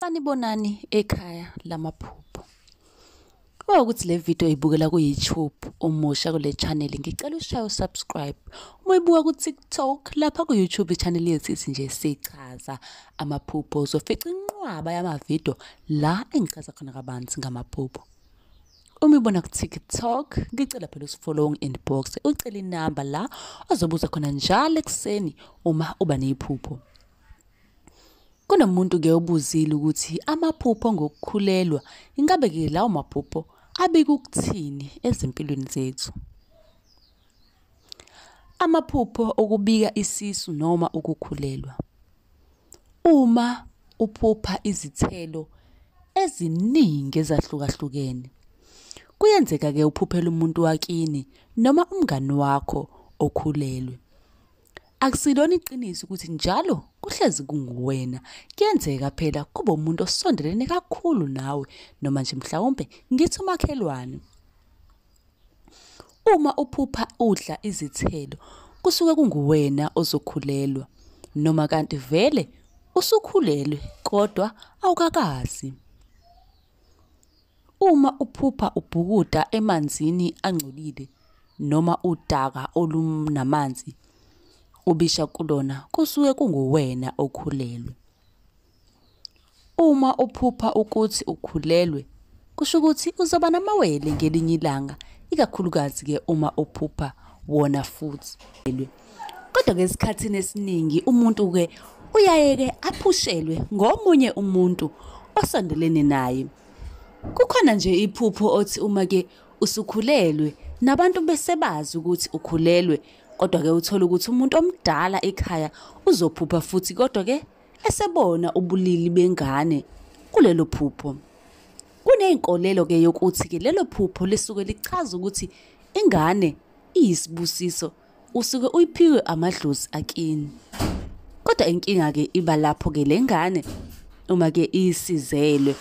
Sanibonani ekhaya lamaphupho. Uma ukuthi le video uyibukela ku-YouTube, umusha kule channel, ngicela ushaye usubscribe. Uma uyibuka ku-TikTok, lapha ku-YouTube channel yethu ithi nje sichaza amaphupho, uzofica inqwaba yamavidiyo la engichaza khona kabanzi ngamaphupho. Uma uyibona ku-TikTok, ngicela phela usifollow ngi-inbox, ucele inamba la ozobuza khona njalo ekuseni uma uba nephupho. Kunomuntu-ke obuzile ukuthi amaphupho ngokukhulelwa, ingabe-ke lawo maphupho abika ukuthini ezimpilweni zethu? Amaphupho okubika isisu noma ukukhulelwa. Uma uphupha izithelo eziningi ezahlukahlukene, kuyenzeka-ke uphuphele umuntu wakini noma umngani wakho okhulelwe. Akusilona iqiniso ukuthi njalo kuhlezi kunguwena. Kuyenzeka phela kube umuntu osondelene kakhulu nawe noma nje mhlawumbe ngithi umakhelwane. Uma uphupha udla izithelo kusuke kunguwena ozokhulelwa noma kanti vele usukhulelwe kodwa awukakazi. Uma uphupha ubhukuda emanzini angcolile noma udaka olunamanzi ubisha kulona kusuke kunguwena okhulelwe. Uma uphupha ukuthi ukhulelwe kusho ukuthi uzoba namawele ngelinye ilanga, ikakhulukazi-ke uma uphupha wona futhi. Kodwa-ke esikhathini esiningi umuntu-ke uyaye-ke aphushelwe ngomunye umuntu osondelene naye. Kukhona nje iphupho othi uma-ke usukhulelwe nabantu besebazi ukuthi ukhulelwe, kodwa-ke uthole ukuthi umuntu omdala ekhaya uzophupha futhi kodwa-ke esebona ubulili bengane kulelo phupho. Kuney'nkolelo-ke yokuthi-ke lelo phupho lisuke lichaza ukuthi ingane iyisibusiso, usuke uyiphiwe amadlozi akini. Kodwa inkinga-ke iba lapho-ke le ngane uma-ke isizelwe,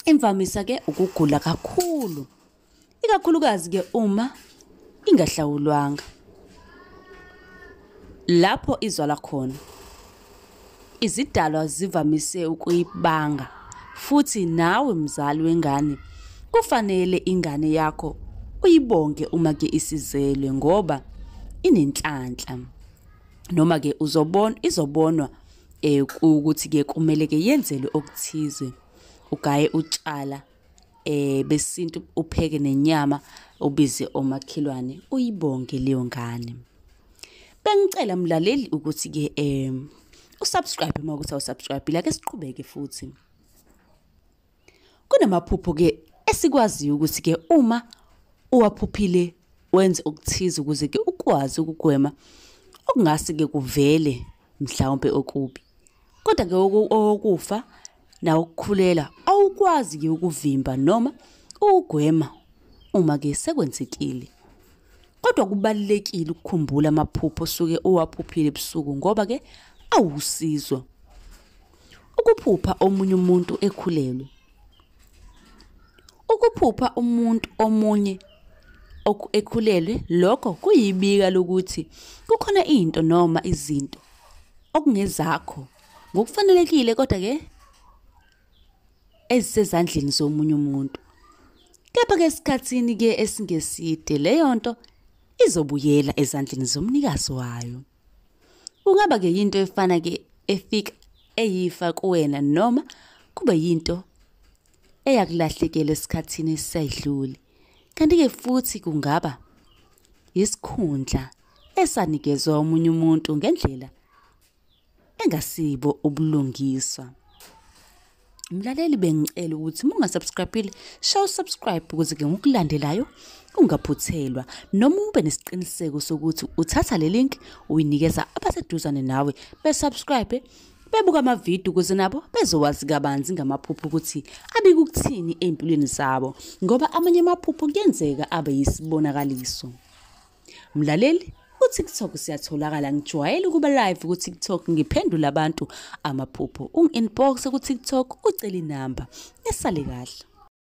imvamisa-ke ukugula kakhulu, ikakhulukazi-ke uma ingahlawulwanga. Lapho izwala khona, izidalwa zivamise ukuyibanga, futhi nawe mzali wengane kufanele ingane yakho uyibonge uma-ke isizelwe ngoba inenhlanhla. Noma-ke uzobona izobonwa ukuthi-ke kumele-ke yenzelwe okuthize, ugaye utshala besintu, upheke nenyama, ubize omakhelwane uyibonge leyo ngane. Bengicela mlaleli ukuthi-ke usubscribe uma ukuthi awusubscribe, ake siqhubeke futhi. Kunamaphupho-ke esikwaziyo ukuthi-ke uma uwaphuphile wenze okuthize ukuze-ke ukwazi ukugwema okungase-ke kuvele mhlawumbe okubi. Kodwa-ke okokufa nawukukhulela awukwazi-ke ukuvimba noma ukugwema uma-ke sekwenzekile. Kodwa kubalulekile ukukhumbula amaphupho osuke uwaphuphile ebusuku ngoba-ke awusizo. Ukuphupha omunye umuntu ekhulelwe. Ukuphupha umuntu omunye ekhulelwe, lokho kuyibika lokuthi kukhona into noma izinto okungezakho ngokufanelekile kodwa-ke ezisezandleni zomunye umuntu. Kepha-ke esikhathini-ke esingeside leyo nto izobuyela ezandleni zomnikazi wayo. Kungaba-ke yinto efana-ke efika eyifa kuwena noma kube yinto eyakulahlekela esikhathini esedlule. Kanti-ke futhi kungaba isikhundla esanikezwa omunye umuntu ngendlela engasibo ubulungiswa. Mlaleli, bengicela ukuthi uma ungasubscribe-ile, shaya usubscribe ukuze-ke ngokulandelayo ungaphuthelwa, noma ube nesiqiniseko sokuthi uthatha le link uyinikeza abaseduzane nawe besubscribe, bebuka amavidiyo ukuze nabo bezowazi kabanzi ngamaphupho ukuthi abika ukuthini ey'mpilweni zabo, ngoba amanye amaphupho kuyenzeka abe yisibonakaliso. Mlaleli, ku-TikTok siyatholakala, ngijwayele ukuba live ku-TikTok ngiphendula abantu amaphupho. Ungi-inbox ku-TikTok ucele inamba. Nisale kahle.